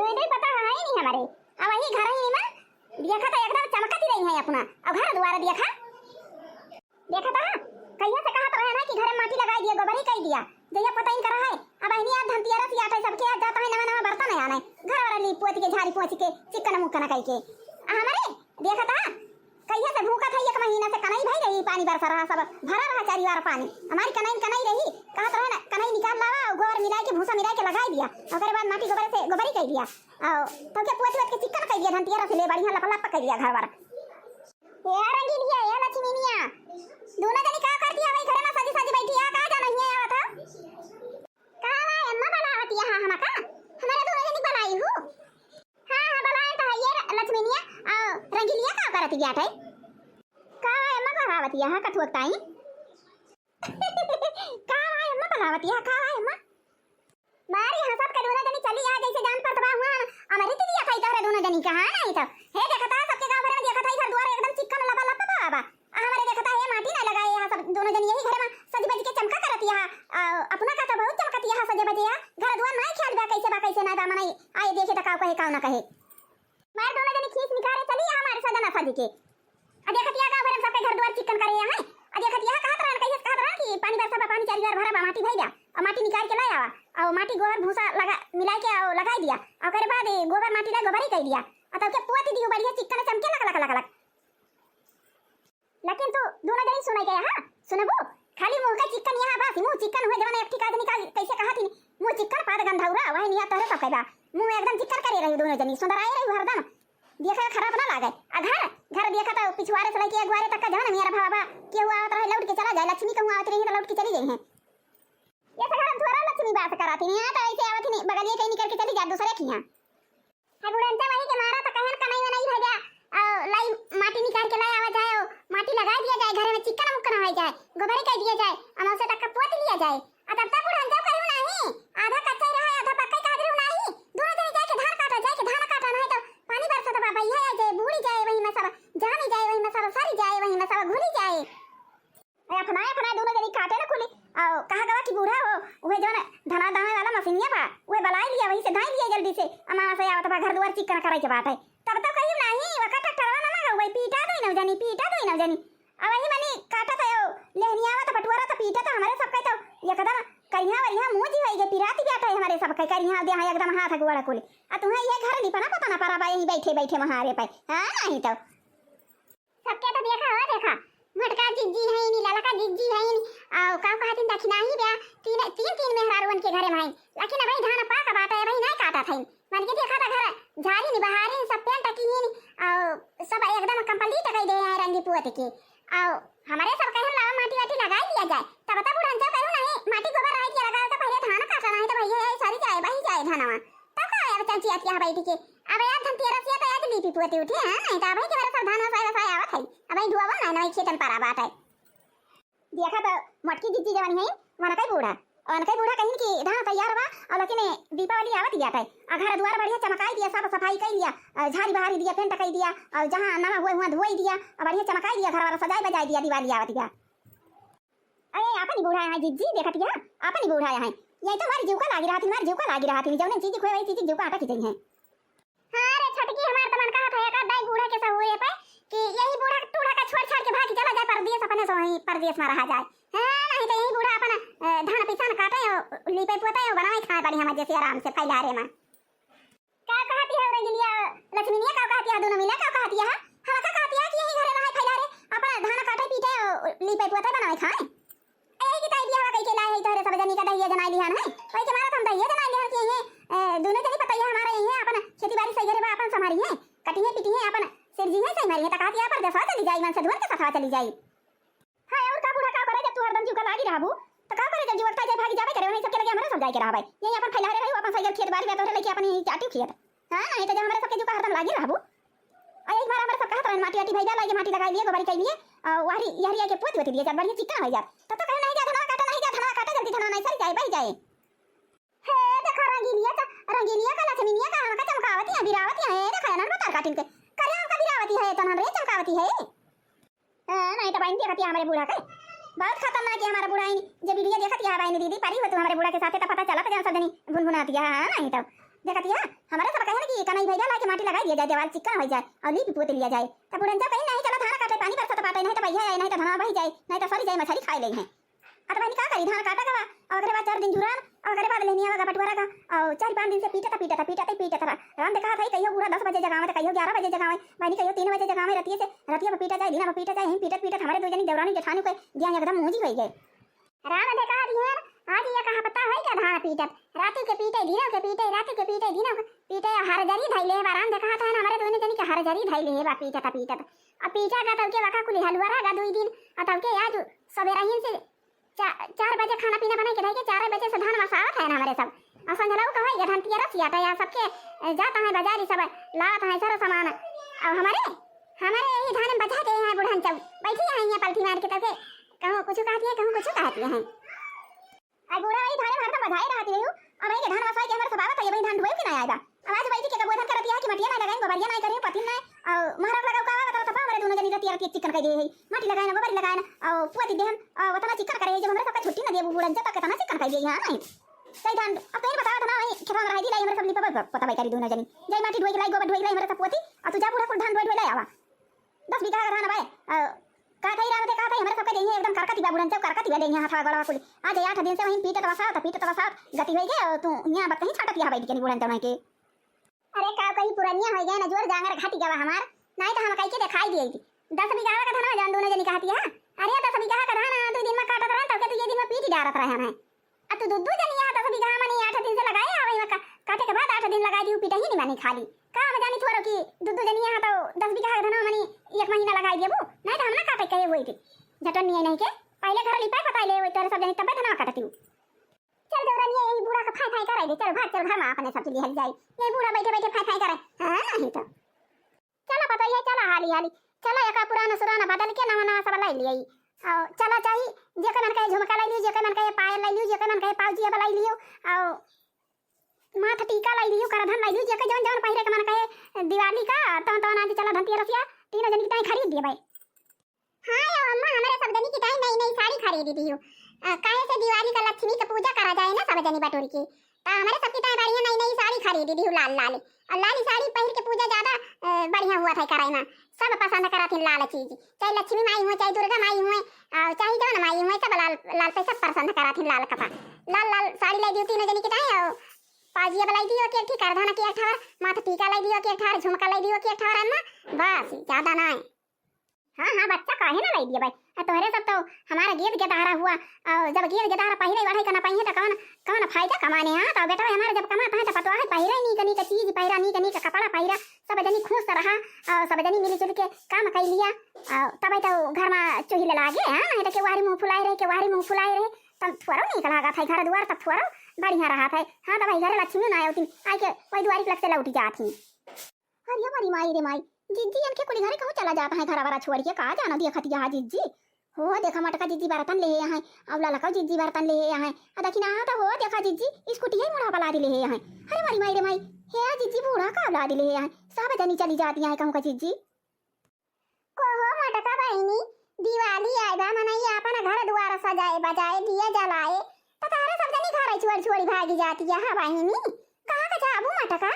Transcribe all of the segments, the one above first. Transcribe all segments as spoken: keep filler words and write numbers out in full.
दुई दुई पतोह है नहीं हमरे। अब वही घर ही में देखा तो एकदम चमकती रही है अपना। अब घर दुआर देखा, देखा था, कहिया से कहत रहे ना कि घरे माटी लगाई दिया, गोबर ही कई दिया। जइया पता ही करा है, अब अहनी आज धनतियरस ही आटे, सबके आज जाता है नवा नवा बर्तन है आने, घर वाला लीप पोत के, झाड़ी पोछ के, चिकन मुकन कई के। आ हमरे देखा था, कहिया से भूखत है, एक महीना से कनई भई रही, पानी बरसा रहा, सब भरा रहा चारी वार पानी। हमारी कनई कनई रही, कहत रहे ना, कनई निकाल लावा और गोबर मिलाए के, भूसा मिलाए के लगाई दिया। ओकरे बाद माटी गोबर से गोबरी कई दिया। और तब के पोछ वोछ के चिकन कई दिया, धनतियरस ले बढ़िया लप लप कई दिया घर वर। ए रंगीलिया, ए लक्ष्मीनिया, दोनों जनी का करती है भाई घरे में सजी सजी बैठी है, का जाना ही है आवत है? का भाई अम्मा बुलावती है हमका? हमारे दोनों जनी बुलाई हूँ। हाँ, हाँ, बुलाए तो है ये र-, लक्ष्मीनिया, आ, रंगीलिया का करत बिया थे? का है अम्मा बुलावत है, हाँ, कठुआ ताई? का है अम्मा बुलावत है, का है अम्मा? मारी हंसत के दोनों जनी चली आ, जैसे जान परत बा हुआ, अमृत दिया था इधर दोनों जनी का, हाँ, नहीं तो। हे देखता, सबके गाँव भर में देखता, इधर दुआर एकदम चिक्कन लपा लपा बा, बा। आ हमारे देखता है माटी ना लगाए, यहाँ सब दोनों जनी यही घर में सज बज के चमका करत यहाँ। आ, अपना का तो बहुत चमकत यहाँ सजे बजे यहाँ। घर दुआर नहीं ख्याल बा कैसे बा कैसे ना बा, मनई आए देखे तो काव कहे काव ना कहे। मार दोनों जनी खींच निकाले चली यहाँ हमारे सजना सज के। आ देखत यहाँ गाँव भर में सबके घर दुआर चिक्कन करे यहाँ है। आ देखत यहाँ कहत रहन, कहिए से कहत रहन कि पानी बरसा बा, पानी चारी बार भरा बा, माटी भई बा। और माटी निकाल के लाई आवा। और माटी गोबर भूसा लगा, मिला के और लगाई दिया। और ओकरे बाद ए, गोबर माटी ला गोबर ही कई दिया। और तब के पोत दियो बढ़िया चिक्कन चमके लक लक लक लक। लेकिन तू दोनों जनी सुनाई गया, हाँ? सुनबू? खाली मुंह का चिक्कन यहाँ बस, मुंह चिक्कन हुए जवन एक ठिका आदमी का कैसे कहा थी, मुंह चिक्कन पाद गंधौरा, वही निया तोहरे सब कैबा। मुंह एकदम चिक्कन करे रही दोनों जनी, सुंदर आए रही हरदम। देखे खराब ना लागे। आ घर, घर देखा तो पिछुआरे से लेके अगुआरे तक का जवन मेरा भावा, केहू आवत रहे लौट के चला जाए, लक्ष्मी कहूँ आवत रही तो लौट के चली गई हैं। ये सगरन थोड़ा लक्ष्मी बास कराती नहीं है, तो ऐसे आवत ही नहीं, बगलिए कहीं निकल के चली जा दूसरे की यहाँ। है बुढ़ंचा वही के मारा तो कहन कनई वनई भजा, आ, लाई माटी निकाल के लाई आवा जाए, ओ, माटी लगाई दिया जाए, घर में चिक्कन मुक्कन हो जाए, गोबरी कर दिया जाए, अमौसे तक का पोत लिया जाए। आ तब तक बुढ़ंचा कहू नहीं, आधा कच्चा ही रहा, आधा पक्का ही कहा नहीं, दोनों जने जाए के धान काटा, जाए के धान काटा नहीं तो पानी बरसत बा, बइहा आ जाए, बूड़ी जाए, वही में सब जामी जाए, वही में सब सरी जाए, वही में सब घुली जाए। ए, अफनाए, अफनाए दोनों जनी काटे न खुली। और कहा गवा कि बूढ़ा हो, उहे जौन धना दावे वाला मशीनिया बा, उहे बलाई लिया, वही से धाई लिया जल्दी से। अमावा से आवत बा, घर दुआर चिक्कन करे के बात है। तब तो कही नहीं, वका ट्रैक्टरवा ना लगा, वही पीटा दो ही ना जनी, पीटा दो ही ना जनी। अब वही मनी काटा तो लेहनियावा तो पटुआरा तो पीटा तो हमारे सब कहे तो एकदम करिया वरिया मुँह जी होई गे, पिराती जाता है हमारे सब कहे, करिया दे हाँ एकदम हाथ गोड़ा कुल। आ तुम्हें ये घर लिपना पता ना परा बा, यहीं बैठे बैठे वहाँ रे पे। हाँ, नहीं तो। सबके तो देखा हो, देखा, मोटका जिज्जी है नी, ललका जिज्जी है नी, और का कहत हीं दखिनाही ब्या, तीन, तीन, तीन मेहरारुअन के घरे में है, लेकिन अबही धान पाक बाटे, अबही नहीं काटत है। मन के देखा था घर झारी नी, बहारी नी, सब पेंट की नी, और सब एकदम complete कई दे हैं रंगी पुअत के। और हमारे सब कहन लावा माटी वाटी लगाई दिया जाए, तब तो बुढ़न सब कहू नहीं, माटी गोबर रही के लगा तो पहले धान काटा नहीं तो भैया ये सरी जाए, बही जाए धनवा। तब का यार चंची अतिया बैठ के अब यार धनतेरस या तो आज लीपी पोती उठी, हाँ, नहीं तो अबही के मेरे सब धान वसाए वसाए आवत है, अबही धुआवा ना, नहीं खेतन पारा बात है। देखा तो मोटकी जिज्जी जवानी है, वनकई बूढ़ा, वनकई बूढ़ा कहीं कि धान तैयार बा, और लेकिन दीपावली आवत जात है, आ घर दुआर बढ़िया चमकाई दिया, साफ सफाई कई लिया, और झारी बहारी दिया, पेंट कई दिया, और जहाँ नवा हुए हुआ धोई दिया, और बढ़िया चमकाई दिया, घर वाला सजाई बजाई दिया, दिवाली आवत बा। अरे, आपन ही बूढ़ा है जिज्जी, देखत या, आपन ही बूढ़ा है। यही तो हमारी जीव का लागी रहती, हमारी जीव का लागी रहती, जौने चीज खोए वही चीज जीव का आटा खींचे हैं। हाँ रे छटकी, हमार तो मन कहत है, एकर दाई बूढ़ा के सहूरे पे कि यही बूढ़ा टूढ़ा का छोड़ छाड़ के भाग के चला जाए परदेस, अपने से वहीं परदेस में रहा जाए। हाँ, नहीं तो यही बूढ़ा अपन, अ, धान पिसान काटे हो, लीपे पोते हो, बनाए खाए बढ़िया मजे से आराम से फैलारे में। का कहती है रंगीलिया, लक्ष्मीनिया का कहती है, दोनों मिला का कहती है? हम का कहती है कि यही घरे रहे फैलारे, अपना धान काटे पीटे, लीपे पोते बनावे खाए। यही की ताई बियाह कई के लाए है, तोहरे सब जनी का दहिया जनाई लिहन है। वही के मारा तो हम दहिया जनाई लिहन कि यही, ए, दोनों जनी पतैया हमारे यही है, अपन खेती बाड़ी सही घरे बा, अपन संभारी है, कटी है पीटी है, अपन सिरजी है सही मारी है, त कहती है पर जसा चली जाई, मन से धुअर के ससवा चली जाई। हाँ, और का बूढ़ा का करे, जब तू हरदम जीव का लागी रहबू, त का करे, जब जीव अगता जाए, भागी जाबे करे, वही सबके लगे हमरे सब जाए के रहबे। यही अपन फैलारे रही, अपन सही खेत बाड़ी बा, तोहरे लइके अपन यही चाटू खियत। हाँ, नहीं तो जब हमरे सबके जीव का हरदम लागी रहबू। आ यही मारा हमरे सब कहत रहन, माटी वाटी भई जा, लाइके माटी लगाई लिए, गोबरी कई लिए, आ वारी, यहरी आके पोत वोत दिए, जब बढ़िया चिक्कन हो जात। तब तो कहे, "नहीं जा, धनवा काटा, नहीं जा, धनवा काटा, जल्दी धनवा नहीं सर जाए, बही जाए।" हे, देखा रंगीलिया च-, रंगीलिया का लक्ष्मीनिया का हमका चमकावती है, बिरावती है, हे, देखा एनन बतार काटिन के। करे हमका बिरावती है, तनन रे चमकावती है। हाँ, नहीं तो बहन देखती है हमारे बूढ़ा के। बहुत खतरनाक है हमारा बूढ़ा ही। जब वीडियो देखती है बहन दीदी, परी हो तू हमारे बूढ़ा के साथे, तो पता चला तो जन सब जनी भुनभुनाती है, हाँ, नहीं तो। देखती है, हमारे सब कहे चिकन ही भइया, लाके माटी लगाइ दिया जाए, देवाल चिकन होइ जाए अउ लीप पोत लिया जाए। तब बुढ़न जब कहीं नहीं चला धान काटे, पानी बरसत बाटे, नहीं तो भइया आए, नहीं तो धनवा बही जाए, नहीं तो सरी जाए, मछरी खाइ लेइहैं। अब बहिनी का करी, धान काटा गवा, अउ ओकरे बाद चार दिन झुरान, अउ ओकरे बाद लेहनिया का बटुआरा का, अउ चार पाँच दिन से पीटत, पीटत, पीटत, पीटत रहा। राम देखा था, कहियो बूढ़ा दस बजे जगावे, तो कहियो ग्यारह बजे जगावे, बहिनी कहियो तीन बजे जगावे, रतिये से, रतिये में पीटा जाए, दिना में पीटा जाए, यहीं पीटत, पीटत हमरे दो जनी देवरानी जेठानी के दिया एकदम मूंजी होइ गए। राम देखा दिहन, आज ये कहाँ पता है क्या धान पीटत, राती के पीटे, दिनों के पीटे, राती के पीटे, दिनों के पीटे, हर जरी धइले बा। राम देखा था हमरे दोनों जनी के हर जरी धइले बा, पीटत, पीटत। अब पीटा का तब के बका कुली हलुआ रह गा दुई दिन, और तब के आज सबेरा ही से चा-, चार बजे खाना पीना बनाइ के धइ के चार बजे से धान वसावत है ना हमरे सब। और संझलऊ कहै के धनतिया रसिया टा या सबके, ए, जात है बाजारी सब लावत है सारा सामान। और हमारे, हमारे यही धान में बचा के हैं बुढ़न चौ बैठी हैं यहाँ पलथी मार के तब के कहूँ कुछ कहती है, कहूँ कुछ कहती है। आई बूढ़ा वही धान में हरदम बजाए रहती है, अब यही के धान वसाई के हमारे सब आवत है, ये वही धान ढोए के ना आएगा। अब आज बैठी के कबो धन करती है कि मटिया ना लगाएं, गोबरिया ना करें, पतिन ना, और महरक लगाओ का, बता तो हमरे दोनों जनी रतिया रतिया चिकन कर दे है, माटी लगाए ना, गोबरी लगाए ना, और पुआ दी देहन, और उतना चिकन करे है, जब हमरे सबका छुट्टी ना देबू, बुढ़न जब तक इतना चिकन कर दे, हाँ, नहीं। सही धान, अब तो ये बताओ था ना, वही खेतवा में रह दी, लाई हमरे सब लिपा, पता भाई करी दोनों जनी, जाई माटी ढोए के लाई, गोबर ढोए के लाई, हमरे सब पोती, और तू जा बूढ़ा कुल धान ढोए, ढोए लाई आवा। दस बीघा का धान बाय, अ, का कही रहा थे, का कही, हमरे सबके देहिए एकदम करकती बा, बुढ़न चौ करकती बा, देहिए हथवा गोड़वा कुल। आज आठ दिन से वहीं पीटत वसात, पीटत वसात, गति होई गे, और तू यहाँ बत कहीं छाटत यहाँ बैठ के नहीं बुढ़न चौ के। अरे का कही, पुरनिया होई गए ना, जोर जांगर घाटी गवा हमार, नहीं तो हम कही के दिखाई दिए थी। दस बीघा का धान जौन दोनों जनी कहती है, अरे दस बीघा का धान दो दिन में काटत रहे, तब के तू ये दिन में पीट डारत रहे हमें। आ तू दुद्दू जनिया दस बीघा मनी आठ दिन से लगाए, आ वही में का-, काटे के बाद आठ दिन लगाई दियो, पीटे ही नहीं मानी खाली। का हम जानी थोरो कि दुद्दू जनिया तो दस बीघा के धनवा मनी एक महीना लगाई देबू, नहीं तो हम ना काटे कहे हुई थी। झटन नहीं, नहीं के पहले घर लिपाए पताई ले हुई तोरे सब जनी तबे धनवा काटती हूँ। चल देवरनिया, यही बूढ़ा का फाय फाय कराई दे, चल भाग, चल घर में अपने सब चीज लिहल जाई। यही बूढ़ा बैठे बैठे फाय फाय करे, हाँ नहीं तो। चला पतोहिया, चला हाली हाली, चला एका पुराना सुराना बदल के नवा नवा सब लाई लियाई। और चला चाही, जेके मन कहे झुमका लाई लियो, जेके मन कहे पायल लाई लियो, जेके मन कहे पाउजी अब लाई लियो, और माथ टीका लाई लियो, करधन लाई लियो, जेके जौन जौन पहिरे के मन कहे दिवाली का, तौन तौन आज चला धनतेरसिया, तीनों जनी की ताई खरीद दिए भाई। हाँ यो अम्मा, हमरे सब जनी की ताई नई नई साड़ी खरीदी दियो। अ, काहे से दिवाली का लक्ष्मी का पूजा करा जाए ना सब जनी बटोर के। ता हमरे सबकी ताई बढ़िया नई नई साड़ी खरीदी दियो लाल लाल। और लाल साड़ी पहिर के पूजा ज्यादा, अ, बढ़िया हुआ था कराई में। सब पसंद कराथिन लाल चीज। चाहे लक्ष्मी माई हुए, चाहे दुर्गा माई हुए, अ, चाहे जौन माई हुए, सब लाल, लाल पे सब पसंद कराथिन लाल कपड़ा। लाल लाल साड़ी लाई दियो तीनों जनी की ताई, और पाजिया लाई दियो के एक ठी, करधन के एक ठार, माथ टीका लाई दियो के एक ठार, झुमका लाई दियो के एक ठार अम्मा। बस, ज्यादा ना है। हाँ, हाँ, बच्चा काहे ना लाई दिए भाई? आ, तोहरे सब तो हमारा गेद गेदारा हुआ। और जब गेद गेदारा पहिरे बढ़े का ना पहिरे तो कौन, कौन फायदा कमाने? हाँ, तो बेटा हमारे जब कमाता है तो पतवा है, पहिरे नीक नीक चीज, पहिरा नीक नीक कपड़ा पहिरा, सब जनी खुश रहा और सब जनी मिलजुल के काम कर लिया। और तब तो घर में चूही लागे, हाँ, नहीं तो के वारी मुँह फुलाए रहे, के वारी मुँह फुलाए रहे, तब थोड़ा नीक लगा था घर दुआर, तब थोड़ा बढ़िया रहा था। हाँ, तो भाई घर लक्ष्मी ना आती, आके वही दुआरी लग से लौट जाती। अरे हमारी माई रे माई, जिज्जी इनके कुली घरे कहूँ चला जाता है, घरा वरा छोड़ के, का जाना देखत यहाँ जिज्जी। हो देखा मटका जिज्जी बर्तन ले यहाँ, अब ललका जिज्जी बर्तन ले यहाँ, आ देखी ना तो हो देखा जिज्जी स्कूटी है मुड़ा पला ले यहाँ। अरे हमारी माई रे माई, हे जिज्जी बूढ़ा का औलाद ले यहाँ, सब जनी चली जाती है कहूँ का जिज्जी। को हो मटका बहिनी, दिवाली आए बा, मनई आपन घर दुआर सजाए बजाए दिया जलाए, तो तारे सब जनी घर छोड़ छोड़ी भागी जाती है, हाँ बहिनी, कहाँ का जाबू मटका?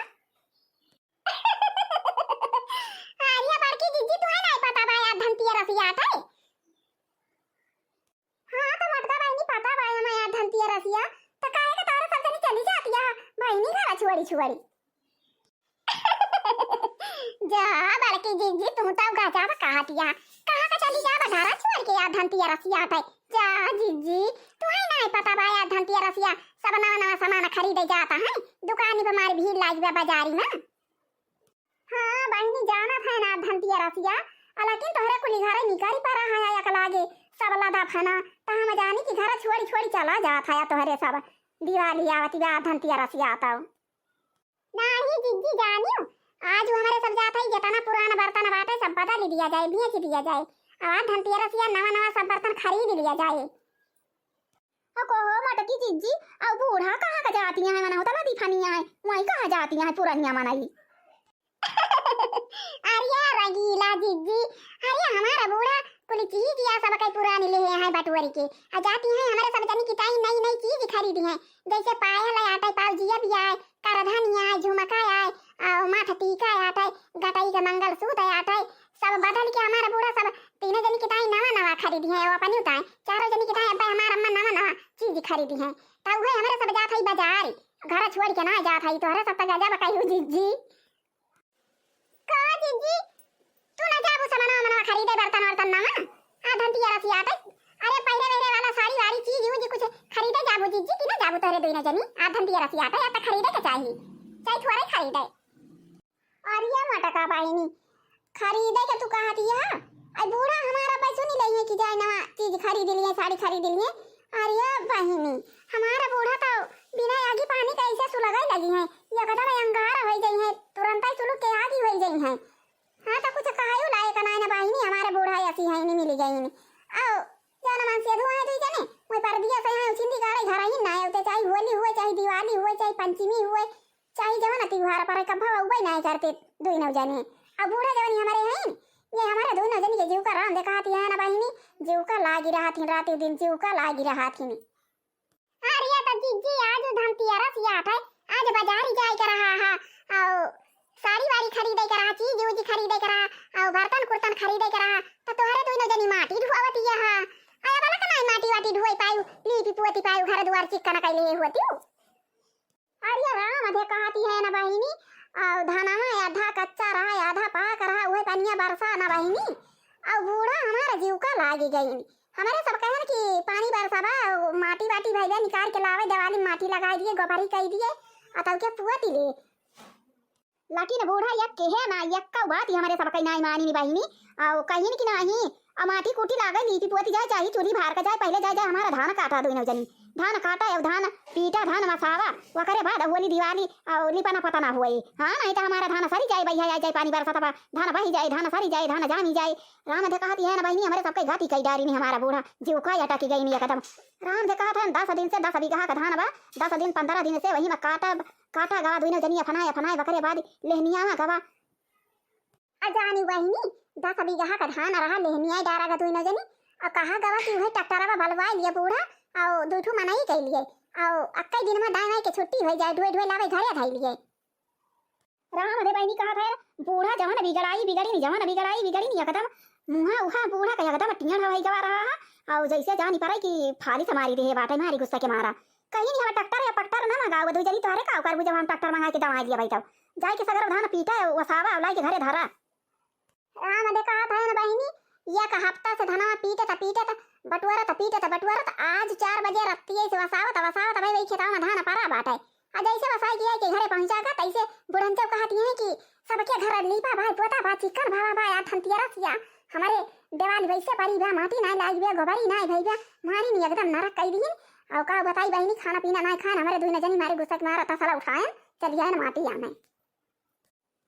अरे बड़की जिज्जी, तुहे नाई पता बा, आज धनतेरसिया आत है। हाँ, तो मोटका बहिनी, पता बा हमें आज धनतेरसिया, तो काहे के तारे सब जनी चली जाती है बहिनी घर छुअड़ी छुअड़ी? जा बड़की जिज्जी, तू तो गजब कहतिया, कहाँ का चली जा घर छोड़ के आज धनतेरसिया आत है? जा जिज्जी, तुहे नाई पता बा, आज धनतेरसिया सब नवा नवा सामान खरीदे जाता है, दुकानी पे मारी भीड़ लागी बा बाजारी में। हाँ बहिनी, जानत है ना धनतेरसिया, लेकिन तोहरे कुली घरे निकरी परा है एक लागे, सब लदा फना, त हम जानी कि घर छोड़ी छोड़ी चला जात है तोहरे सब। दिवाली आवती बा, धनतेरसिया तो। नाही जिज्जी जानियो, आज हमरे सब जात है, जितना पुरान बर्तन बाटे सब बदल दिया जाए, बेच दिया जाए, और धनतेरसिया नवा नवा सब बर्तन खरीद लिया जाए। अको हो मटकी जिज्जी, अउ बूढ़ा कहाँ का जातिया है, मना होता लदी फनिया है, वहीं कहाँ जातिया है पुरनिया मनई? अरे रंगीला जिज्जी, अरे हमारा बूढ़ा कुल चीज या सब कई पुरानी ले है बटुअरी के, आ जाती है हमारे सब जनी की ताई नई नई चीज खरीदी है, जैसे पायल है, आटा पाउजिया भी आए, करधनिया आए, झुमका आए, आ माँ मंगलसूत्र आटे, सब बदल के हमार बूढ़ा सब तीनों जनी के ताई नवा नवा खरीदी है, वो अपनी ताई चारों जनी के ताई अब्बे हमार अम्मा नवा नवा चीज खरीदी है। तब उहे हमरे सब जात है बाजार, घर छोड़ के ना जात है, तोहरे सब तक गजब कहू जीजी। का जीजी, तू ना जाबू सामानवा मनवा खरीदे, बर्तन वर्तन नवा? आ धनतिया रसियाटे, अरे पहिरे वहिरे वाला साड़ी वाड़ी चीज उज कुछ खरीदे जाबू जीजी कि ना जाबू तोहरे दुइनो जनी? आ धनतिया रसियाटे, या त खरीदे के चाही, चाहे थोड़े खरीदे। अरे मोटका बहिनी, खरीदे के तू कहत हिया? आई बूढ़ा हमारा भाई सुनी लइहे कि जाए नवा चीज खरीद लिए, साड़ी खरीद लिए। अरे बहिनी, हमारा बूढ़ा तो बिना आगी पानी के ऐसे सुलगई लगी है, एकदम अंगार होइ गई है, तुरंत ही सुलग के आगी होइ गई है। हाँ, तो कुछ कहयो लायक नाय ना बहिनी, हमारे बूढ़ा ऐसी है, नहीं मिली गई नहीं। आओ, जाना मान से धुआं है दुई जने, वही परदिया से है, उछिंदी गाड़े घर आई ना, उते चाहे होली हुए, चाहे दिवाली हुए, चाहे पंचमी हुए, चाहे जवन त्योहार पर कब्बा उबई नाय करते दुई नौ जने। अब बूढ़ा जवन हमारे हैं, ये हमारे दुई नौ जने के जीव का राम देखा थी है ना बहिनी, जीव का लागी रहा थी रात दिन, जीव का लागी रहा थी। अरे तो जीजी, आज धनतेरस यात है, आज बाजारी जाए के रहा है, और साड़ी वाड़ी खरीदे के रहा, चीज उज खरीदे के रहा, और बर्तन कुर्तन खरीदे के रहा, तो तोहरे दुइनो जनी माटी ढुआवत ये हा। आया वाला का नाई माटी वाटी ढुए पायु, लीपी पुअती पायु, घर दुआर चिक्कन कैले होती। अरे राम, अधे कहती है ना बहिनी, और धनवा आधा कच्चा रहा, आधा पाक रहा, उहे पनिया बरसा ना बहिनी, और बूढ़ा हमारा जीव का लागी गई। हमरे सब कहन कि पानी बरसावा, माटी वाटी भैया निकाल के लावे, दिवाली माटी लगाई दिए, गोबरी कई दिए, आ तब के पुअती ले। लेकिन बूढ़ा यक कहे ना, यक का बात ही हमरे सब कहीं नाई मानी नी बहिनी, आ कहिन कि नाही, आ माटी कूटी लागे, लीपी पुअती जाए, चाहे चूल्ही भार का जाए, पहले जाए, जाए हमारा धान काटा दुइनो जनी, धान काटा, अब धान पीटा, धान मसावा, वकरे बाद होली दिवाली, आ लिपना पतना हुए। हाँ, नहीं तो हमारा धान सरी जाए, भैया आ जाए, पानी बरसात बा, धान बही जाए, धान सरी जाए, धान जामी जाए, राम दे कहत है ना बहिनी, हमरे सबके गति कई डारी नहीं, हमारा बूढ़ा जीव का अटकी गई नहीं एकदम। राम दे कहत है, दस दिन से दस बीघा का धान बा, दस दिन पन्द्रह दिन से वही में काटा, काटा गवा दुइनो जनी अफनाए, अफनाए बकरे बाद लेहनिया में गवा। आ जानी बहिनी, दस बीघा का धान रहा, लेहनिया डारा गा दुइनो जनी, और कहा गवा कि वही ट्रैक्टर बा बलवाए लिए बूढ़ा, और दू ठू मनई के लिए, और अक्के दिन में दाई वाई के छुट्टी हो जाए, ढोए ढोए लावे घरे धाई लिए। राम दे बहिनी कहत है, बूढ़ा जवन बिगड़ाई बिगड़ी नी, जवन बिगड़ाई बिगड़ी नी, एकदम मुहा उहा बूढ़ा का एकदम टियण हवाई गवा रहा है, और जैसे जानी पड़े कि फाली से मारी दे बाटे, मारी गुस्सा के मारा। कहीं नहीं, हम ट्रैक्टर या पट्टर ना मंगाओ, दू जनी तोहरे का करबू, जब हम ट्रैक्टर मंगा के दवाई दिया बैठा, जाए के सगर धान पीटा, वसावा, लाई के घरे धरा। राम दे कहत है ना बहिनी, एक हफ्ता से धनवा पीटत पीटत बटुअरत पीटत बटुअरत आज चार बजे रत्तिये से वसावत वसावत भाई वही खेतवा में धान परा बाटे। आ जैसे वसाई के आई के घरे पहुंचा गा, तैसे बुढ़ंचो कहत हैं कि सबके घर लीपा बा, पोता बा, चिक्कन भावा बा, यार धनतियरस या, हमरे देवाल वैसे परी बा, माटी नाय लागी बा, गोबरी नाय भई बा, मारी नी एकदम नरक कई दिहिन। और का बताई बहिनी, खाना पीना नाय खान, हमरे दुई न जनी मारे गुस्सा के मारा तसला उठाए चली आए न माटी आने।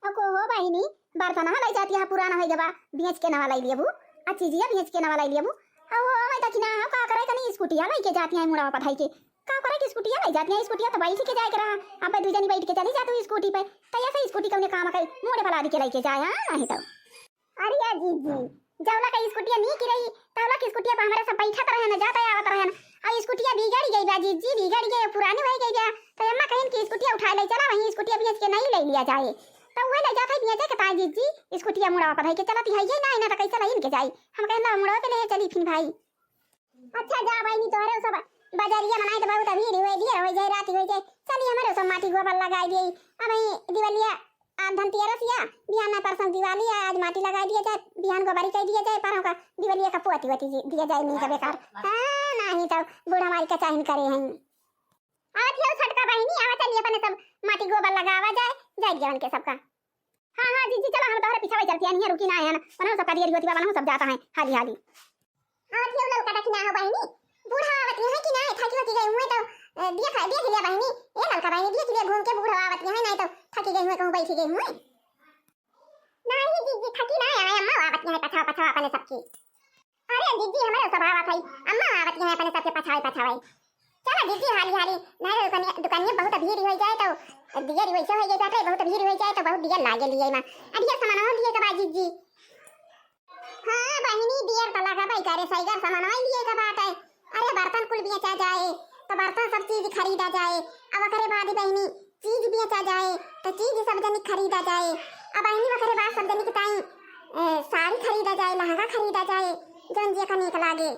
अको हो बहिनी, बर्तनवा लाई जाती है, पुराना होइ गवा, बेच के नवा लाई लेबू, आ चीजिया बेच के नवा लाई लेबू। अहो, अवे तक ना हो, का करे, तनी स्कूटिया लाई के जाती है, मुड़वा पठाई के। का करे कि स्कूटिया लाई जाती है, स्कूटिया तो बैठ के जाए के रहा, अब दू जनी बैठ के चली जातू स्कूटी पे, तो ऐसे स्कूटी कौने काम के, मुड़े पलादी के लाई के जाए, हाँ, नहीं तो। अरे या जीजी, जौला का स्कूटिया नीक रही, तौला की स्कूटिया पे हमरे सब बैठत रहे न, जात आवत रहे न। आ स्कूटिया बिगड़ गई बा जीजी, बिगड़ गई, पुरानी हो गई बा। तो अम्मा कहिन कि स्कूटिया उठा ले, चला वहीं स्कूटिया बेच के नहीं ले लिया जाए। तो वह ले जात है बेचे के ताई जीजी, स्कूटिया मुड़वा पर है के चलती है ये ना, ना तो कैसे लाइन के जाई। हम कहन ला मुड़वा पे ले चली फिन भाई। अच्छा जा बहिनी, तोहरे सब बजरिया मनाई तो बहुत भीड़ हुए, दियर हो जाए, रात हो जाए, चली हमरे सब माटी गोबर लगाई दिए। अब ही दिवलिया आज धनतेरस या, बिहान ना परसों दिवाली या, आज माटी लगाई दिया जाए, बिहान गोबरी कई दिया जाए, पर हमका दिवलिया का पोती वोती जी दिया जाए, नहीं तो बेकार। हाँ, नहीं तो बूढ़ा मारी का चाहिन करे हैं। आवत हियो छोटका बहिनी, आवा चलिए अपने सब माटी गोबर लगावा जाए, जाए दिया उनके सबका। हाँ, हाँ, जीजी, चला, हम तोहरे पीछा चलती है, नहीं रुकी ना है ना, वरना सबका दियरी होती बा, वरना सब जाता है, हाली, हाली। हाँ, क्यों ललका दखिना हो बहिनी? बूढ़ा आवत है कि ना, थकी होती गई हुए तो, अ, देख, देख लिया बहिनी, ए ललका बहिनी, देख लिया घूम के बूढ़ा आवत है, नहीं तो थकी गई हुए, कहूँ बैठी गई हुए। नहीं, जीजी, थकी ना आए, अम्मा आवत है, पछावा, पछावा अपने सबकी। अरे, जीजी, हमारे सब आवत है, अम्मा आवत है, अपने सबके पछावे, पछावे। चला दीदी, हाली हाली, नहीं तो दुकानिया, दुकानिया बहुत भीड़ हो जाए तो, दियर वैसे हो जाए, बहुत भीड़ हो जाए तो बहुत दियर लागे लिए ना। अरे सामान हो लिए के बा दीदी। हाँ बहिनी, दियर तो लगा भाई करे, सैगर सामान हो लिए के बात है। अरे बर्तन कुल बेचा जाए, तो बर्तन सब चीज खरीदा जाए। अब ओकरे बाद बहिनी चीज बेचा जाए, तो चीज सब जनी खरीदा जाए। अब बहिनी, ओकरे बाद सब जनी के ताई, ए, साड़ी खरीदा जाए, लहंगा खरीदा जाए, जौन जेका नीक लागे।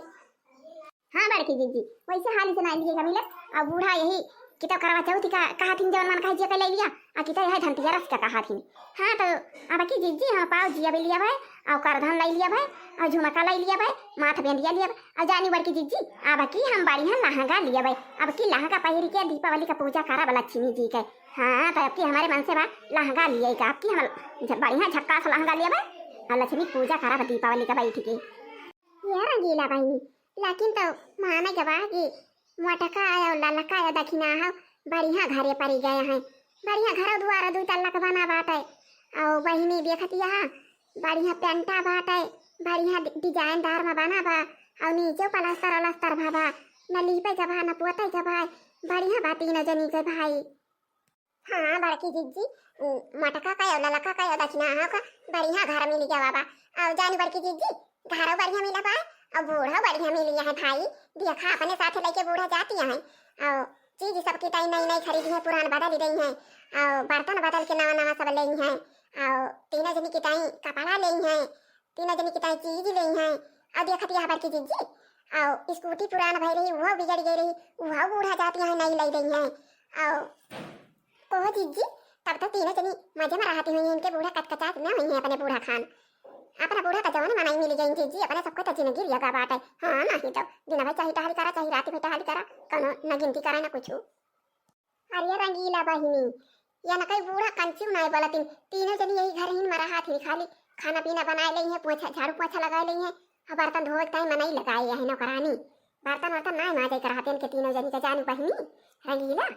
हाँ बड़की जिज्जी, वैसे हाली से नाई लिएगा मिलत। अब बूढ़ा यही कि तो करवा चौथी का कहा थिन, जौन मन कहे जेका ले लिया, आ कि तो यह धनतेरस का कहा थिन। हाँ तो अब की जिज्जी, हम पाव जिया भी लिया भाई, और करधन लाई लिया भाई, और झुमका लाई लिया भाई, माथ बेंदिया लिया भाई, और जानी बड़की जिज्जी, अब की हम बढ़िया लहंगा लिया भाई। अब की लहंगा पहिर के दीपावली का पूजा करब लक्ष्मी जी के। हाँ तो अब की हमारे मन से बा लहंगा लिया का, अब की हम झ-, बढ़िया झक्कास लहंगा लिया भाई, और लक्ष्मी पूजा करब दीपावली का बैठ के। ये रंगीला बहिनी, लेकिन तो माने के बा कि मोटका आयो, ललका आयो, दखिना हो, बढ़िया घरे परी गए हैं। बढ़िया घर दुआर दुई तल्ला के बना बाटे। और बहिनी देखत यहाँ बढ़िया पेंटा बाटे, बढ़िया डि-, डिजाइनदार में बना बा। और नीचे पलस्तर अलस्तर भा बा, न लीपे के बा, न पोते के बा। बढ़िया बा तीनों जनी के भाई। हाँ बड़की जिज्जी, उ, मोटका कयो, ललका कयो, दखिना हो का, बढ़िया घर मिल गया बा। और जानी बड़की जिज्जी, घरो बढ़िया मिला बा, और बूढ़ो बढ़िया मिली है भाई। देखा, अपने साथे लेके बूढ़ा जाती है, और चीज सबकी ताई नई नई खरीदी है, पुरान बदल रही है, और बर्तन बदल के नवा नवा सब ले है, और तीनों जनी की ताई कपड़ा ले है, तीनों जनी की ताई चीज ले है। और देखत यहाँ बड़की जिज्जी, और स्कूटी पुरान भई रही, वो बिगड़ गई रही, वो बूढ़ा जाती है, नई ले रही है। और कहो जिज्जी, तब तो तीनों जनी मजे में रहती हुई हैं, इनके बूढ़ा कचकचात न हुई हैं अपने बूढ़ा खान। अपना बूढ़ा का जवन मनई मिल गई जिज्जी, अपने सबको तो जिंदगी रिया का बात है। हाँ, नहीं तो दिन भर चाहे टहल करा, चाहे रात भर टहल करा, कौनो न गिनती करा, न कुछ। अरे रंगीला बहिनी, या न कई बूढ़ा कंचू नाय बोलतिन, तीनों जनी यही घर ही में रहा थी, खाली खाना पीना बनाए लई है, पोछा, झाड़ू पोछा लगाए लई है, और बर्तन धोए के ताई मनई लगाए है नौकरानी। बर्तन वर्तन नाय माजे के रहते इनके तीनों जनी के, जानी बहिनी रंगीला।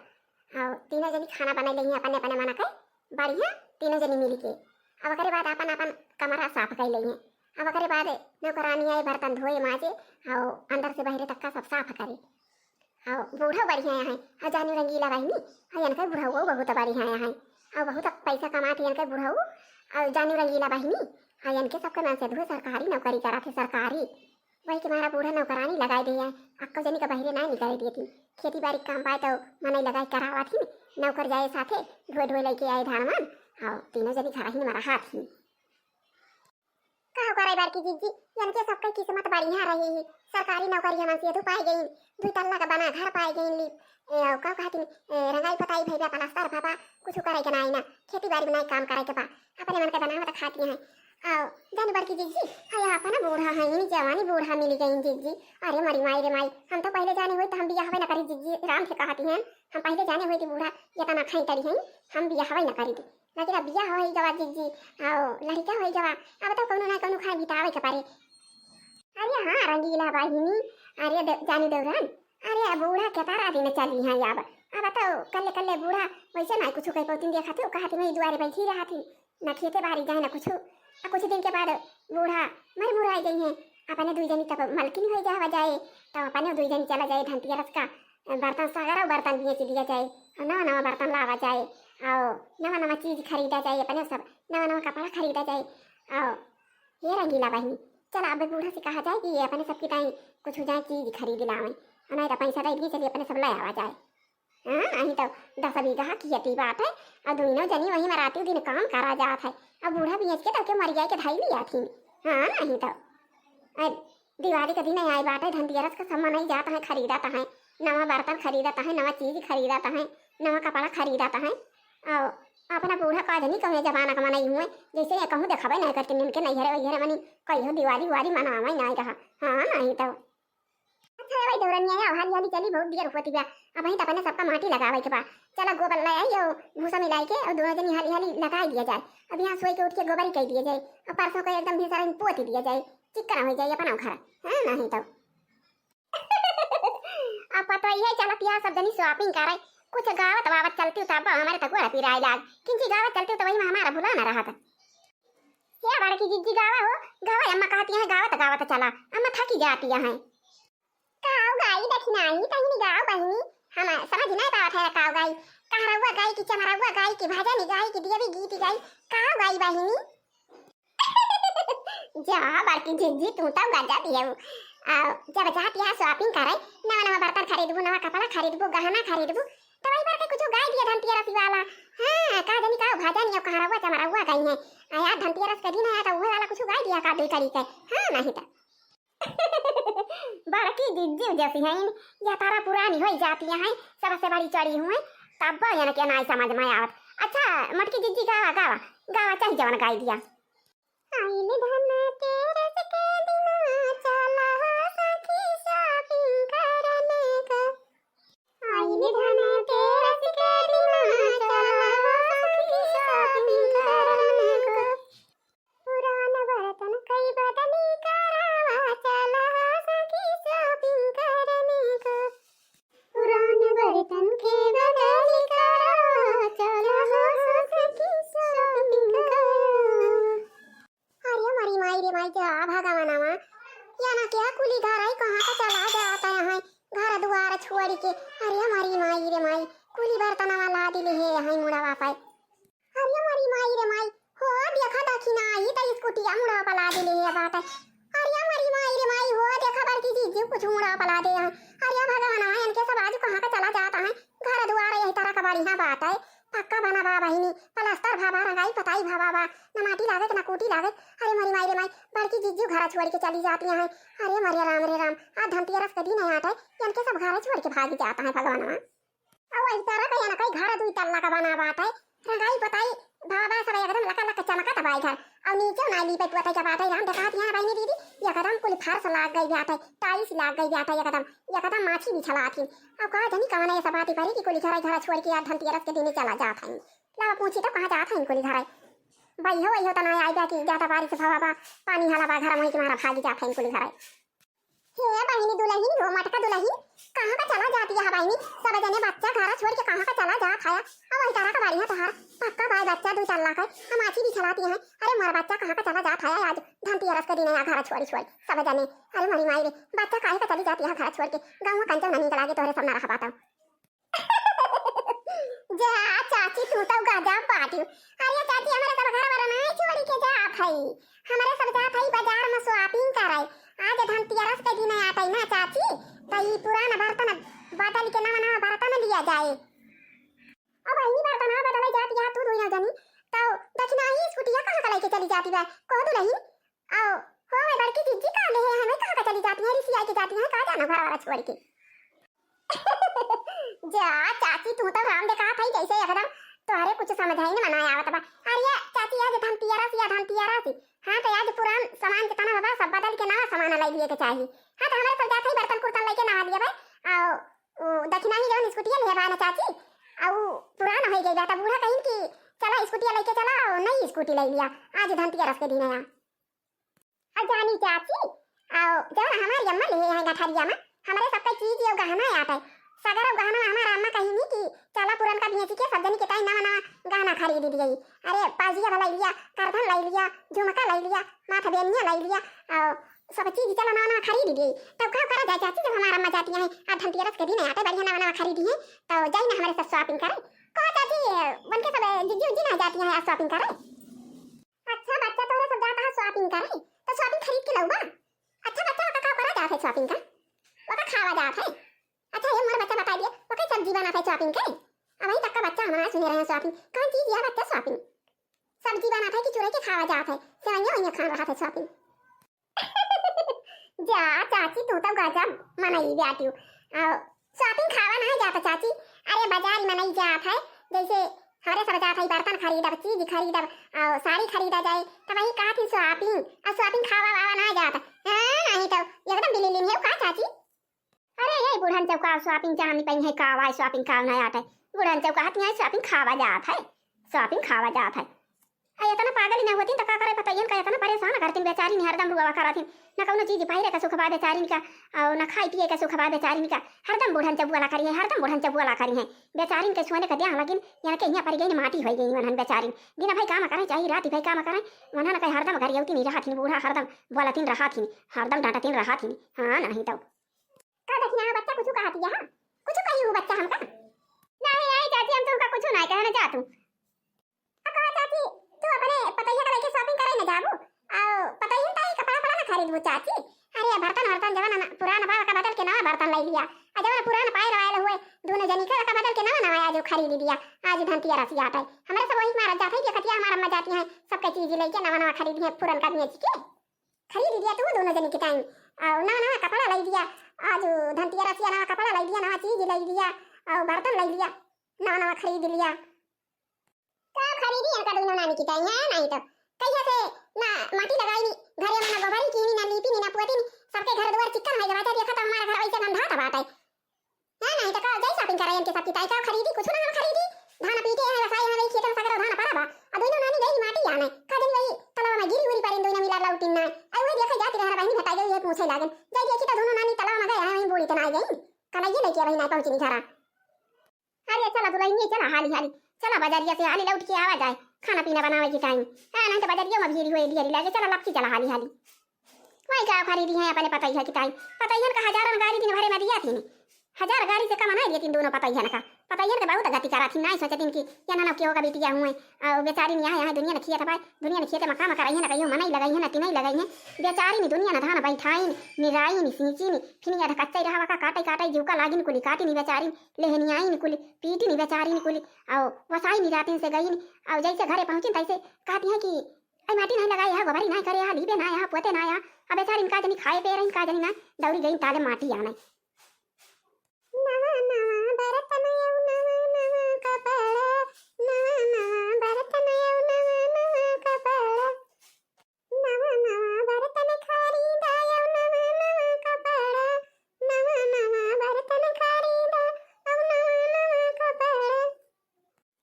और तीनों जनी खाना बनाए लई है अपने अपने मना के, बढ़िया तीनों जनी मिल के। अब ओकरे बाद अपन अपन कमरा साफ कर लई है। अब ओकरे बाद नौकरानी आए बर्तन धोए माजे, और अंदर से बहरे तक का सब साफ करे। हाँ, बूढ़ो बढ़िया है। हाँ, जानी रंगीला बहिनी, हाँ, इनके बुढ़ऊ बहुत बढ़िया है। हाँ, बहुत पैसा कमात है इनके बुढ़ऊ। और जानी रंगीला बहिनी, हाँ, इनके सबके मन से धुए सरकारी नौकरी करत है, सरकारी। वही के मारा बूढ़ा नौकरानी लगाए दे है। अक्को जनी का बहरे ना निकाले दिए थी। खेती बाड़ी के काम पाए तो मनई लगाए करावत ही, नौकर जाए साथे, ढोए ढोए लेके आए धान वान। और तीनों जनी घर ही में रहा थी। का हो करे बड़की जिज्जी, इनके सबके किस्मत बढ़िया रही ही। सरकारी नौकरी हमन से तू पाए गई, दुई तल्ला का बना घर पाए गई ली। ए, और का कहती, ए, रंगाई पताई भइबा, पलस्तर भवा, कुछ करे के नाई ना, खेती बाड़ी में नाई काम करे के बा, अपने मन के बनावत खाती हैं। और जान बड़की जिज्जी, हाय अपना बूढ़ा है, इन्हीं जवानी बूढ़ा मिल गई जिज्जी। अरे मरी माई रे माई, हम तो पहले जाने हुई तो हम बियाह न करी जिज्जी, राम से कहती हैं, हम पहले जाने हुई थी बूढ़ा ये तना खाई तड़ी हैं, हम बियाह न करी थी। लेकिन अब बियाह होई गवा जिज्जी, आओ लड़का होई गवा, अब तो कौनो ना कौनो खाए बितावे के पड़े। अरे हाँ रंगीला बहिनी, अरे द-, जानी दौरान, अरे अब बूढ़ा के तारा दिन चली हैं अब, अब तो कल्ले कल्ले बूढ़ा वैसे ना कुछ कह पौतिन, देखा थे कहती मैं दुआरे बैठी रहा थी, ना खेते बारी जाए ना कुछ। आ कुछ दिन के बाद बूढ़ा मर मुराई गई हैं, अपने दुई जनी तब मलकिन हो जावा जाए, तब अपने दुई जनी चला जाए धनतेरस का बर्तन, सगरो बर्तन बेच दिया जाए, और नवा नवा बर्तन लावा जाए, और नवा नवा चीज खरीदा जाए, अपने सब नवा नवा कपड़ा खरीदा जाए। और ये रंगीला बहिनी, चला अब बूढ़ा से कहा जाए कि ये अपने सबकी ताई कुछ हो जाए, चीज खरीद लावे, और नहीं तो पैसा दे दिए, चलिए अपने सब ले आवा जाए। हाँ, नहीं तो दस बीघा खेती बात है, और दोनों जनी वहीं मराती दिन काम करा जात है, अब बूढ़ा बेच के तब के मर जाए के धाई लिया थी। हाँ, नहीं तो। ए, दिवाली का दिन आए बाटे, धनतेरस का सब मनई जात है, खरीदत है, नवा बर्तन खरीदत है, नवा चीज खरीदत है, नवा कपड़ा खरीदत है। और अपना बूढ़ा का जनी कौने जमाना का मनई हुए, जैसे ये कहूँ देखावे नहीं करते, इनके नैहरे वैहरे मनी कहियो दिवाली उवाली मनावे नहीं रहा। हाँ, नहीं तो। अच्छा, ए भाई दौरनिया, आओ, हाली हाली चली, बहुत देर होती बा। अब वहीं तो अपने सबका माटी लगावे के बा। चला गोबर ले आई, और भूसा मिलाई के, और दोनों जनी हाली हाली लगाई दिया जाए। अब यहाँ सोई के उठ के गोबर ही कह दिया जाए, और परसों को एकदम ढेर सारा पोत दिया जाए। चिक्कन हो जाए अपना घर, हाँ, नहीं तो। अब पता ही है, चलत यहाँ सब जनी shopping करे, कुछ गावत वावत चलती तब हमारे तो गोड़ पिराए लाग, किंची गावत चलती तो वही में हमारा भुला ना रहत। हे बड़की जिज्जी गावा हो, गावा, अम्मा कहती हैं गावत गावत चला, अम्मा थकी जाती हैं। गाओ गाई दखिनाई तहिनी गाओ बहिनी, हम समझ नहीं पावत है गाओ गाई, कहरौआ गाई कि चमरौआ गाई कि भजन गाई कि देवी गीत गाई, गाओ गाई बहिनी। जा बड़की जिज्जी, तू तो गजब ही है। आ, जब जात यहाँ shopping करे, नवा नवा बर्तन खरीदबू, नवा कपड़ा खरीदबू, गहना खरीदबू, तो वही बार के कुछ गाय दिया धनतेरस वाला। हाँ, का जानी का भजन या कहरवा चमरवा गई है। आ यार, धनतेरस के दिन है तो उहे वाला कुछ गाय दिया का दुई कड़ी के। हाँ, नहीं तो। बड़की जिज्जी जैसी हैं, या तारा पुरानी होई जाती हैं, सबसे बड़ी चढ़ी हुए, तब इनके नाई समझ में आवत। अच्छा, मोटकी जिज्जी गावा, गावा, गावा, चाहे जवन गाय दिया। आइल धनतेरस के दिना, चला हो सखी shopping करने का। आइल धनतेरस के दिना, चला हो सखी shopping करने का। पुरान बर्तन कई बदली करावा, चला हो सखी shopping करने का। पुरान बर्तन के बदली करावा, चला हो सखी shopping करावा। अरे मरी माई रे माई, जा भगवानवा, या ना क्या कुली घर आई, कहाँ का चला जाता है घर दुआर छोड़ के। अरे मरी माई रे माई, कुली बर्तनवा लादिले है यहाँ मुड़वा पाए। अरे मरी माई रे माई, हो देखा दखिना आई त स्कूटिया मुड़वा पला दिले है बाटे। अरे मरी माई रे माई, हो देखा बड़की जीजी कुछ मुड़वा पला दे है। अरे भगवानवा, इनके सब आज कहाँ का चला जाता है, घर दुआर यही तरह का बढ़िया बाटे, पक्का बना बा बहिनी, प्लास्टर भा बा, रंगाई पताई भा बा, न माटी लागे न कूटी लागे। अरे मरी माई रे माई, बड़की जीजी घर छोड़ के चली जाती हैं। अरे मरे राम रे राम, आज धनतेरस के दिन है आटे, इनके सब घर छोड़ के भागी जाता है भगवानवा। अउ वही तरह का या ना कई घर दुई तल्ला का बना बाटे, रंगाई पोताई भा बा, सब एकदम लका लक चमकत बाई घर। अउ नीचे ना लीपे पोते का बाटे, राम देखात यहाँ बहिनी दीदी, एकदम कुल फर्श लाग गई बाटे, tiles लाग गई बाटे एकदम, एकदम माछी बिछलात ही। अउ का जानी कवन ऐसा बात परी कि कुल घर, घर छोड़ के यार धनतेरस के दिन चला जात है। लावा पूछी तो कहाँ जात है कुल घर? भाई हो, वही हो तना आई बा कि ज्यादा बारिश भवा बा, पानी हाला बा घर में, कि मारा भागी जात है कुल घर। हे बहिनी दुलहिन, हो मटका दुलहिन, कहाँ का चला जाती है बहिनी? सब जने बच्चा घर छोड़ के कहाँ का चला जात है? अब वही तरह का बाड़ी है तोहार, पक्का बाय बच्चा दुई तल्ला का, हम आची भी चलाती हैं। अरे मोर बच्चा कहाँ का चला जात है आज धनतेरस के दिन है घर छोड़ी छोड़ी सब जने। अरे मरी माई रे, बच्चा काहे का चली जाती है घर छोड़ के? गाँव कंचन नहीं निकला के तोहरे सब ना रह पाता। जा चाची, तू तो गजब बाटियो। अरे चाची, हमारे सब घर वाला ना छोड़ी के जात है, हमारे सब जात है बाजार में shopping करे। आज धनतेरस के दिन आत है ना चाची, तो ई पुराना बर्तन बदल के नवा नवा बर्तन लिया जाए। अब ई बर्तन बदले जाती है तू दुई जनी, तो दखिना ही स्कूटिया कहाँ का लेके चली जाती बा? कह दुलहिन, आओ, हो, वे बड़की जिज्जी का ले है, हमें कहाँ का चली जाती है, रिसियाई के जाती है, का जाना घर वाला छोड़ के। जा चाची, तू तो राम देखा था जैसे एकदम तोहरे कुछ समझ ही नहीं मना आवत बा। अरे चाची, आज धनतेरस या धनतेरस। हाँ, तो आज पुरान सामान जितना बा सब बदल के नवा सामान लाई लिए के चाही। हाँ, तो हमारे सब जाते ही बर्तन कुर्तन लेके नहा लिए भाई। आओ, ओ, दखिना ही जौन स्कूटी ले बा ना चाची, आ उ पुरान हो गई बा, तब बूढ़ा कहिन कि चला स्कूटी लेके चला, और नई स्कूटी ले लिया। आज धनतेरस के दिन है। आ जानी चाची, आओ, जौन हमारी अम्मा ले हैं गठरिया में, हमारे सबका चीज ये गहना आत है। सगरो गहना हमार अम्मा कहिनी कि चला पुरनका बेची के सब जनी के ताई नवा नवा गहना खरीद दिए। अरे पाजिया भा लाई लिया, करधन लाई लिया, झुमका लाई लिया, माथ बेनिया लाई लिया, आओ, सब चीज चला नवा नवा खरीद दिए। तब का करा जाए चाची, जब हमार अम्मा जाती हैं, आज धनतेरस के दिन आटे बढ़िया नवा नवा खरीदी है, तो जाई ना हमारे साथ shopping करे। कहो चाची, बन के सब जिज्जी उज्जी ना जाती हैं आज shopping करे? अच्छा बच्चा, तोहरे सब जाता है shopping करे, तो shopping खरीद के लउबा। अच्छा बच्चा, ओका का करा जात है shopping का? ओका खावा जात है। अच्छा, ये मोर बच्चा बता दिए, ओके सब्जी बनात है shopping के। अब वही तक का बच्चा हमारा सुने रहे हैं shopping। कौन चीज या बच्चा shopping? सब्जी बनात है कि चुरे के खावा जात है? सेवइया वइया खान रहा था shopping। जा चाची, तू तो गजब मनई बाटियो। आ, shopping खावा नहीं जाता चाची, अरे बाजार में नहीं जात है, जैसे हमारे सब जात है बर्तन खरीदब, चीज खरीदब, आ, साड़ी खरीदा जाए, तो वही कहा थी shopping, आ shopping खावा वावा ना जाता। हाँ, नहीं तो एकदम बिलिलिन है का चाची? अरे ये बुढ़न चौका shopping जानी पई है का, वाई shopping का ना आत है। बुढ़न चौका हती है shopping खावा जात है, shopping खावा जात है। आ, इतना पागल ही ना होती तो का करे पता, इनका इतना परेशान करतीन बेचारी ने, हरदम रुआ करतीन। न कौनो चीज पहिरे का सुख बा बेचारिन का, और न खाई पिए का सुख बा बेचारिन का। हरदम बुढ़न चौका ला करी है, हरदम बुढ़न चौका ला करी है। बेचारिन के छुअने का द्या लगिन, इनके यहाँ पड़ गई, माटी हो गई वनहन बेचारिन। दिन भाई काम करें, चाहे रात भाई काम करें, वनहन कहीं हरदम गरियौती नहीं रहतीन, बूढ़ा हरदम बोलतीन रहतीन, हरदम डांटतीन रहतीन। हाँ, नहीं तो। का दखिना बच्चा कुछ कहती है? हाँ? कुछ कही हूँ बच्चा हमका? नहीं, नहीं चाची, हम तुमका कुछ नहीं कहना चाहतू। आ कहा चाची, तू अपने पतैया का लेके shopping करे न जाबू? आ पतैया ताई कपड़ा पड़ा ना खरीदबू चाची? अरे बर्तन वर्तन जवन ना, पुराना बा का बदल के नवा बर्तन ले लिया। आ जवन पुरान पायल वायल हुए, दोनों जनी का, का बदल के नवा नवा आज खरीदी दिया। आज धनतिया रसिया आटे, हमरे सब वही मारत जात है कि कतिया हमार अम्मा जाती हैं, सबके चीज लेके नवा नवा खरीदी है, पुरन का बेच के खरीदी दिया तू दोनों जनी के टाइम। और नवा नवा कपड़ा लाई दिया, आज धनतिया रसिया नवा कपड़ा लाई दिया, नवा चीज लाई दिया, और बर्तन लाई दिया, नवा नवा खरीद लिया। का खरीदी इनका दोनों नानी की ताई है, नहीं तो कहिया से ना माटी लगाई नी, घरे में ना गोबरी कीनी, ना लीपी नी, ना पुअती नी, सबके घर दुआर चिक्कन होई गवा, देखा तो हमारा घर वैसे गंधात बाटे। है नहीं तो का जाई shopping करे इनके सबकी ताई, का खरीदी, कुछ ना हम खरीदी, धान पीटे हैं, वसाई हैं, वही खेतन सगरो धान परा बा, आ दोनों नानी गई माटी आने, का जनी वही तलवा में गिरी उरी पर इन दोनों मिला लौटिन ना, आई वही देखा जाती रह बहनी घटाई गई है पूछे लागन, जाई देखी तो दोनों नानी तलवा में गए हैं, वही बूड़ी तो ना आई गई, कलैये लेके वही ना पहुँचनी घरा। अरे चला दुलहिनिया, चला हाली हाली, चला बजरिया से हाली लौट के आवा जाए, खाना पीना बनावे की टाइम। हाँ, नहीं तो बजरिया में भीड़ होए ढेरी लागे, चला लपकी चला हाली हाली। वही का खरीदी है अपने पतैया की टाइम, पतैयन का हजारन गारी दिन भरे में दिया थी, हजार गारी से कम नहीं दिया तीन दोनों पतैयन का। पतैयन के बहुत गति करा थी, नहीं सोचतीन कि या ना केहू का बेटिया हुए, और बेचारी नहीं यहाँ, यहाँ दुनिया ने खिया था भाई, दुनिया ने खिया था मका मका रही है ना, कहियो मनई लगाई है ना तिनई लगाई है, बेचारी नी दुनिया ने धान बैठाइन, निराइन, सींचिन, फिर याद कच्चा रहा का काटे काटे जीव का लागिन कुली काटी नी बेचारी, लेहनियाई निकुली, पीटी नी बेचारी निकुली, और वसाई नी रातिन से गईन, और जैसे घरे पहुँचिन तैसे कहती हैं कि "ऐ माटी नहीं लगाए है, गोबरी नहीं करे है, लीपे ना है, पोते ना है।" अब बेचारी इनका जनी खाए पे रही, इनका जनी ना दौरी गई ताले माटी आने। नवा नवा बर्तन आयो, नवा नवा कपड़ा, नवा नवा बर्तन आयो, नवा नवा कपड़ा। नवा नवा बर्तन खरीदा, अउ नवा नवा कपड़ा, नवा नवा बर्तन खरीदा, अउ नवा नवा कपड़ा।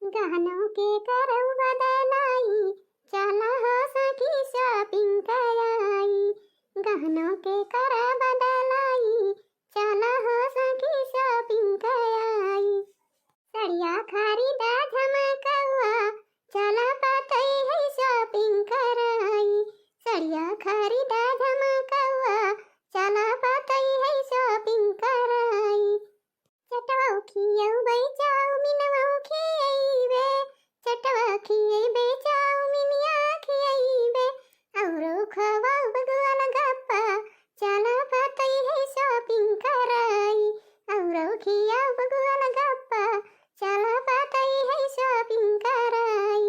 गहनों के करउ बदलाई, चला हो सखी shopping कराई। गहनों के करउ बदलाई, चला हो सखी shopping कराई। सड़िया खरीदा झमकउआ, चला पतई है shopping कराई। सड़िया खरीदा झमकउआ, चला पतई है shopping कराई। चटवा खियउबे चाउमीनवा खियइबे, चटवा खियइबे चाउमीनिया खियइबे, औरो खवाउब गोलगप्पा, चला पतई है shopping कराई, औरो खियाउब गोलगप्पा, चला पतई है shopping कराई।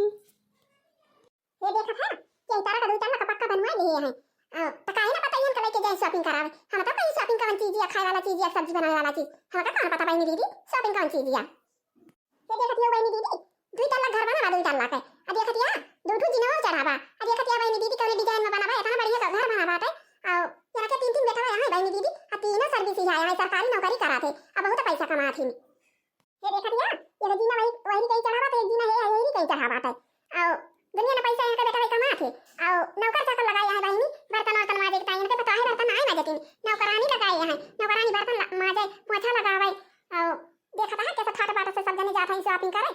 ये देखत है, यही तरह का दो चार लाख पक्का बनवा लिए हैं। आ, तो काहे ना पतइयन का लेके जाए shopping करावे? हम तो कहीं shopping कौन चीज या खाए वाला चीज या सब्जी बनावे वाला चीज, हम तो कौन पता बहनी दीदी shopping कौन चीज या। ये देखत हियो बहनी दीदी, दुई तल्ला घर बना बा, दुई तल्ला के। आ देखत हिया, दू ठू जीना चढ़ा बा। आ देखत हिया बहनी दीदी, कौने design में बना बा, इतना बढ़िया का घर बना बाटे। आ, यहाँ के तीन, तीन बेटा यहाँ है बहनी दीदी, आ तीनों service ही है, यहाँ सरकारी नौकरी करात है, आ बहुत पैसा कमात ही। ये देखत हिया, ये जीना वही, वही कहीं चढ़ा बाटे, एक जीना है, वही कहीं चढ़ा बाटे। आ दुनिया ना पैसा यहाँ के बेटा वही कमात है। आ नौकर चाकर लगाए यहाँ बहनी, बर्तन वर्तन माजे के टाइम इनके बताहे बर्तन आए माजे तीन, नौकरानी लगाए यहाँ, नौकरानी बर्तन ला-, माजे, पोछा लगावे। आ देखत है कैसे ठाट बाट से सब जने जात हैं shopping करे।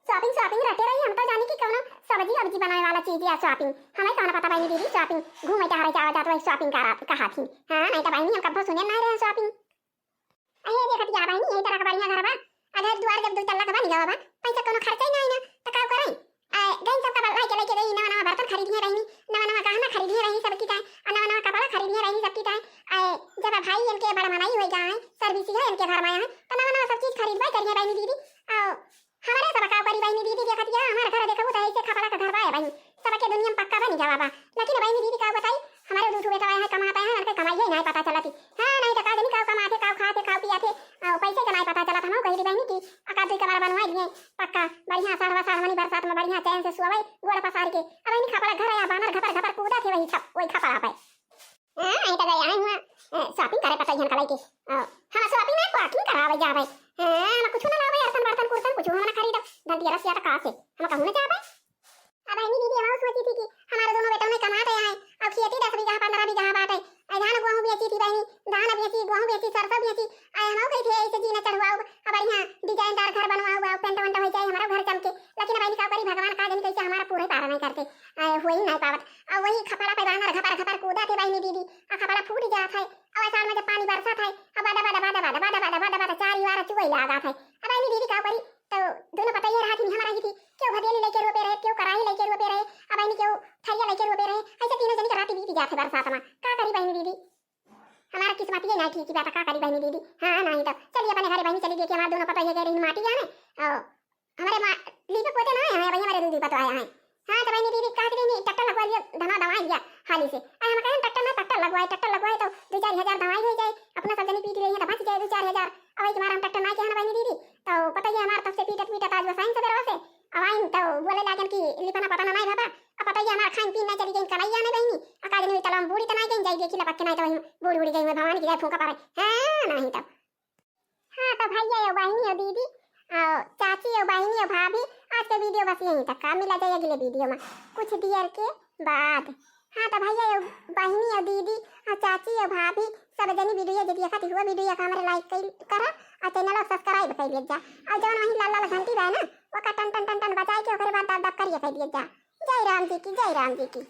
Shopping, shopping रटे रही, हम तो जानी कि कौनो सब्जी वब्जी बनावे वाला चीज या shopping। हमें कौन पता बहनी दीदी, shopping घूमे टहरे जावा जात वही shopping करा, कहा थी। हाँ, नहीं तो बहनी हम कब्बो सुने ना रहे shopping। अरे देखत हिया बहनी, यही तरह का बढ़िया घर बा। आ घर दुआर जब दो तल्ला का बन गवा बा, पैसा कौनो खर्चा ही नहीं ना, तो का करें? आ, गई सबका बल्ला के लेके गई, नवा नवा बर्तन खरीदिए रहनी, नवा नवा गहना खरीदिए रही सबकी ताई, आ नवा नवा कपड़ा खरीदिए रही सबकी ताई। आ, जब भाई इनके बड़ा मनई होई गए हैं, service है इनके घर में है, तो नवा नवा सब चीज खरीदबे करिए बहनी दीदी। आ, हमारे सब का करी बहनी दीदी, देखत हिया, हमारे घर देखबू तो ऐसे खपड़ा का घर बा बहनी, सबके दुनिया में पक्का बनी गवा बा। लेकिन बहनी दीदी का बताई, हमारे दू ठो बेटा है, कमाता है, उनके कमाई ही नहीं पता चलती। हाँ, नहीं तो का जनी का कमाते, का खाते, का पियाते, आ, पैसे का नहीं पता चलत। हम कही बहनी कि अका दुई कमरा बनवा लिए पक्का, बढ़िया साढ़वा साढ़वनी बरसात में बढ़िया चैन से सोवे, गोड़ पसार के। अब बहनी खपड़ा घर आया, बानर घपर घपर कूदा थे वही छप, वही खपड़ा पे। हाँ, आई तो गया है हुआ, अ, shopping करे पतइहन का लइके। अ, हम shopping ना packing करावे जावे। हाँ, हम कुछ ना लावे, अरतन बर्तन कुर्तन कुछ हम ना खरीदब। धनतिया रसिया तो का से? हम कहूँ ना जावे। अब बहनी दीदी, हम सोची थी कि हमारे दोनों बेटों ने कमाते आए, अब खेती दस बीघा, पन्द्रह बीघा बाटे। आई धान गेहूँ बेची थी बहनी, धान बेची, गेहूँ बेची, सरसों बेची। आई हम कही थे ऐसे जीना चढ़वाओ, अब बढ़िया designदार घर बनवाओ, अब paint वेंट हो जाए हमारा घर चमके। लेकिन अब बहनी का करी, भगवान का जनी कैसे हमारा पूरे पारा नहीं करते। आए हुई नहीं पावत। अब वही खपड़ा पे बानर घपर घपर कूदा थे बहनी दीदी, आ खपड़ा फूट जात है। अब आषाढ़ में जब पानी बरसत है, अब बदा बदा बदा बदा बदा बदा बदा बदा चारी वारा चुवई लागत है। अब बहनी दीदी का करी, तो दोनों पतइया रहा थी, हम रही थी, क्यों भदेली लेके रोपे रहे, क्यों कराही लेके रोपे रहे, अब बहनी क्यों थरिया लेके रोपे रहे, ऐसे तीनों जनी के राती बीत जात है बरसात में। का करी बहनी दीदी? हमार किस्मतिये नाहीं ठीक बा, त का करी बहिनी दीदी? हाँ, नाहीं त चली अपने घरे बहिनी, चली देखी हमार दोनों पतोहिया गए रही माटी जाने। और हमरे माँ लीपे पोते नाहीं हैं, भैया हमारे दीदी पतोहिया हैं। हाँ, त बहिनी दीदी कहत रही, ट्रैक्टर लगवा लिया, धना दवाई लिया हाली से। आ हम कहेन ट्रैक्टर ना, ट्रैक्टर लगवाए, ट्रैक्टर लगवाए तो दो चार हजार दवाई हो जाए, अपना सब जनी पीट रही है तो बच जाए दो चार हजार। अब एक बार हम ट्रैक्टर ना किया ना बहिनी दीदी, तो पतोहिया हमार तब से पीटत पीटत आज वसाइन सबेरवा से। अब आइन तो बोले लागन कि लिपना पता ना नाहीं बाबा, अब पतोहिया हमार खाइन पीन नाहीं चली गई कलैया नहीं बहिनी, आ का जनी तलवा में बूड़ी त नाहीं गई, जाई देखी लपक के नाहीं तो वही बूड़ उड़ी गई, भवानी की जाए फूंका पड़े। हाँ, नाहीं तो। हाँ, तो भैया, यो बहिनी, यो दीदी, और चाची, यो बहिनी, यो भाभी, आज के वीडियो बस यहीं तक का। मिला जाए अगले वीडियो में कुछ देर के बाद। हाँ, तो भैया, यो बहिनी, यो दीदी, और चाची, यो भाभी, सब जनी वीडियो जे देखत हुआ, वीडियो का हमरे लाइक कइल करा, और चैनल सब्सक्राइब कर लिया जा, और जौन वहीं लाल लाल घंटी बा ना, ओका टन टन टन टन बजाए के ओकरे बाद दब दब करिए कर लिया जा। जय राम जी की, जय राम जी की।